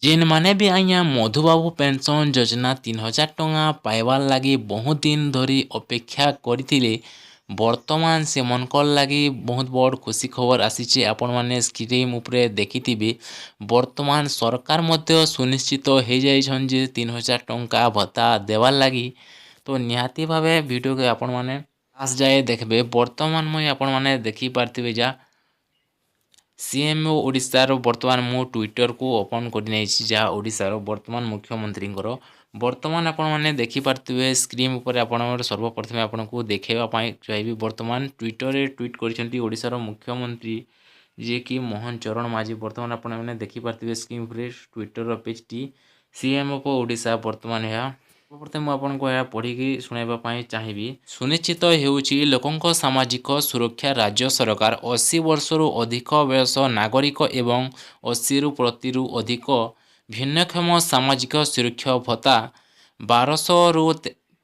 ଯେନ୍ମାନେ ବି ଆଜ୍ଞା ମଧୁବାବୁ ପେନ୍ସନ୍ ଯୋଜନା 3000 ଟଙ୍କା ପାଇବାର୍ ଲାଗି ବହୁତ ଦିନ ଧରି ଅପେକ୍ଷା କରିଥିଲେ, ବର୍ତ୍ତମାନ ସେମାନଙ୍କର୍ ଲାଗି ବହୁତ ବଡ଼ ଖୁସି ଖବର ଆସିଛି। ଆପଣମାନେ ସ୍କ୍ରିନ୍ ଉପରେ ଦେଖିଥିବେ, ବର୍ତ୍ତମାନ ସରକାର ମଧ୍ୟ ସୁନିଶ୍ଚିତ ହେଇଯାଇଛନ୍ ଯେ 3000 ଟଙ୍କା ଭତ୍ତା ଦେବାର୍ ଲାଗି। ତ ନିହାତି ଭାବେ ଭିଡ଼ିଓକେ ଆପଣମାନେ ଲାଷ୍ଟ ଯାଏ ଦେଖିବେ। ବର୍ତ୍ତମାନ ମୁଇଁ ଆପଣମାନେ ଦେଖିପାରୁଥିବେ, ଯା ସିଏମ୍ ଓଡ଼ିଶାର ବର୍ତ୍ତମାନ ମୁଁ ଟ୍ୱିଟରକୁ ଓପନ୍ କରିନେଇଛି, ଯାହା ଓଡ଼ିଶାର ବର୍ତ୍ତମାନ ମୁଖ୍ୟମନ୍ତ୍ରୀଙ୍କର। ବର୍ତ୍ତମାନ ଆପଣମାନେ ଦେଖିପାରୁଥିବେ ସ୍କ୍ରିନ୍ ଉପରେ। ଆପଣଙ୍କର ସର୍ବପ୍ରଥମେ ଆପଣଙ୍କୁ ଦେଖାଇବା ପାଇଁ ଚାହିଁବି, ବର୍ତ୍ତମାନ ଟ୍ୱିଟରରେ ଟ୍ୱିଟ୍ କରିଛନ୍ତି ଓଡ଼ିଶାର ମୁଖ୍ୟମନ୍ତ୍ରୀ, ଯିଏକି ମୋହନ ଚରଣ ମାଝୀ। ବର୍ତ୍ତମାନ ଆପଣମାନେ ଦେଖିପାରୁଥିବେ ସ୍କ୍ରିନ୍ ଉପରେ ଟ୍ୱିଟରର ପେଜ୍ଟି, ସିଏମ୍ ଅଫ୍ ଓଡ଼ିଶା। ବର୍ତ୍ତମାନ ଏହା ପ୍ରଥମେ ମୁଁ ଆପଣଙ୍କୁ ଏହା ପଢ଼ିକି ଶୁଣାଇବା ପାଇଁ ଚାହିଁବି। ସୁନିଶ୍ଚିତ ହେଉଛି ଲୋକଙ୍କ ସାମାଜିକ ସୁରକ୍ଷା। ରାଜ୍ୟ ସରକାର 80 ବର୍ଷରୁ ଅଧିକ ବୟସ ନାଗରିକ ଏବଂ 80ରୁ ପ୍ରତିରୁ ଅଧିକ ଭିନ୍ନକ୍ଷମ ସାମାଜିକ ସୁରକ୍ଷା ଭତ୍ତା 1200ରୁ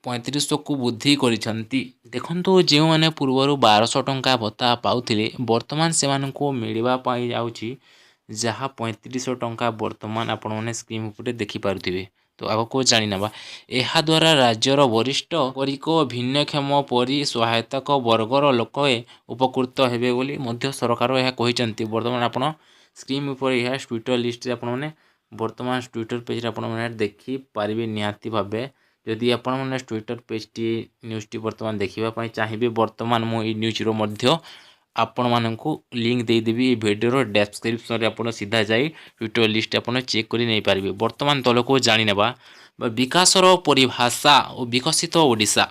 3500କୁ ବୃଦ୍ଧି କରିଛନ୍ତି। ଦେଖନ୍ତୁ, ଯେଉଁମାନେ ପୂର୍ବରୁ 1200 ଟଙ୍କା ଭତ୍ତା ପାଉଥିଲେ, ବର୍ତ୍ତମାନ ସେମାନଙ୍କୁ ମିଳିବା ପାଇଁ ଯାଉଛି ଯାହା 3500 ଟଙ୍କା। ବର୍ତ୍ତମାନ ଆପଣମାନେ ସ୍କ୍ରିନ୍ ଉପରେ ଦେଖିପାରୁଥିବେ। ତ ଆଗକୁ ଜାଣିନେବା। ଏହାଦ୍ୱାରା ରାଜ୍ୟର ବରିଷ୍ଠ ନାଗରିକ, ଭିନ୍ନକ୍ଷମ ପରି ସହାୟକ ବର୍ଗର ଲୋକେ ଉପକୃତ ହେବେ ବୋଲି ମଧ୍ୟ ସରକାର ଏହା କହିଛନ୍ତି। ବର୍ତ୍ତମାନ ଆପଣ ସ୍କ୍ରିନ୍ ଉପରେ ଏହା ଟ୍ୱିଟର ଲିଷ୍ଟରେ ଆପଣମାନେ ବର୍ତ୍ତମାନ ଟ୍ୱିଟର ପେଜରେ ଆପଣମାନେ ଦେଖିପାରିବେ। ନିହାତି ଭାବେ ଯଦି ଆପଣମାନେ ଟ୍ୱିଟର ପେଜଟି ନ୍ୟୁଜ୍ଟି ବର୍ତ୍ତମାନ ଦେଖିବା ପାଇଁ ଚାହିଁବେ, ବର୍ତ୍ତମାନ ମୁଁ ଏଇ ନ୍ୟୁଜ୍ର ମଧ୍ୟ ଆପଣମାନଙ୍କୁ ଲିଙ୍କ୍ ଦେଇଦେବି ଏଇ ଭିଡ଼ିଓର ଡେସ୍କ୍ରିପସନ୍ରେ। ଆପଣ ସିଧା ଯାଇ ଟ୍ୱିଟର ଲିଷ୍ଟ ଆପଣ ଚେକ୍ କରି ନେଇପାରିବେ। ବର୍ତ୍ତମାନ ତଳକୁ ଜାଣିନେବା। ବିକାଶର ପରିଭାଷା ଓ ବିକଶିତ ଓଡ଼ିଶା।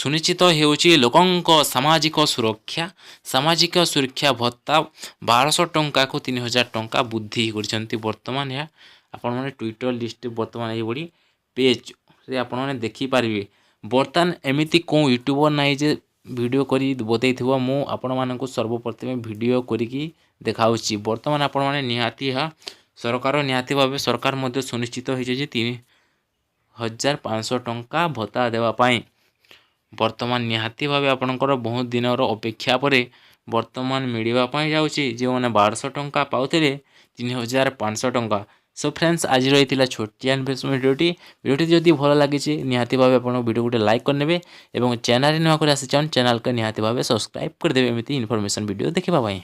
ସୁନିଶ୍ଚିତ ହେଉଛି ଲୋକଙ୍କ ସାମାଜିକ ସୁରକ୍ଷା। ସାମାଜିକ ସୁରକ୍ଷା ଭତ୍ତା 1200 ଟଙ୍କାକୁ 3000 ଟଙ୍କା ବୃଦ୍ଧି କରିଛନ୍ତି। ବର୍ତ୍ତମାନ ଏହା ଆପଣମାନେ ଟ୍ୱିଟର ଲିଷ୍ଟ ବର୍ତ୍ତମାନ ଏଇଭଳି ପେଜ୍ରେ ଆପଣମାନେ ଦେଖିପାରିବେ। ବର୍ତ୍ତମାନ ଏମିତି କେଉଁ ୟୁଟ୍ୟୁବର ନାହିଁ ଯେ ଭିଡ଼ିଓ କରି ବତେଇଥିବ। ମୁଁ ଆପଣମାନଙ୍କୁ ସର୍ବପ୍ରଥମେ ଭିଡ଼ିଓ କରିକି ଦେଖାଉଛି। ବର୍ତ୍ତମାନ ଆପଣମାନେ ନିହାତି ଏହା ସରକାର ନିହାତି ଭାବେ ସରକାର ମଧ୍ୟ ସୁନିଶ୍ଚିତ ହୋଇଛି ଯେ 3500 ଟଙ୍କା ଭତ୍ତା ଦେବା ପାଇଁ। ବର୍ତ୍ତମାନ ନିହାତି ଭାବେ ଆପଣଙ୍କର ବହୁତ ଦିନର ଅପେକ୍ଷା ପରେ ବର୍ତ୍ତମାନ ମିଳିବା ପାଇଁ ଯାଉଛି, ଯେଉଁମାନେ 1200 ଟଙ୍କା ପାଉଥିଲେ, 3500 ଟଙ୍କା। ସୋ ଫ୍ରେଣ୍ଡସ୍, ଆଜି ରହିଥିଲା ଛୋଟିଆ ଇନଫର୍ମେସନ୍ ଭିଡ଼ିଓଟି। ଭିଡ଼ିଓଟି ଯଦି ଭଲ ଲାଗିଛି, ନିହାତି ଭାବେ ଆପଣ ଭିଡ଼ିଓ ଗୋଟେ ଲାଇକ୍ କରିନେବେ ଏବଂ ଚ୍ୟାନେଲରେ ନୂଆ କରି ଆସିଛନ୍, ଚ୍ୟାନେଲକୁ ନିହାତି ଭାବେ ସବସ୍କ୍ରାଇବ୍ କରିଦେବେ ଏମିତି ଇନଫର୍ମେସନ୍ ଭିଡ଼ିଓ ଦେଖିବା ପାଇଁ।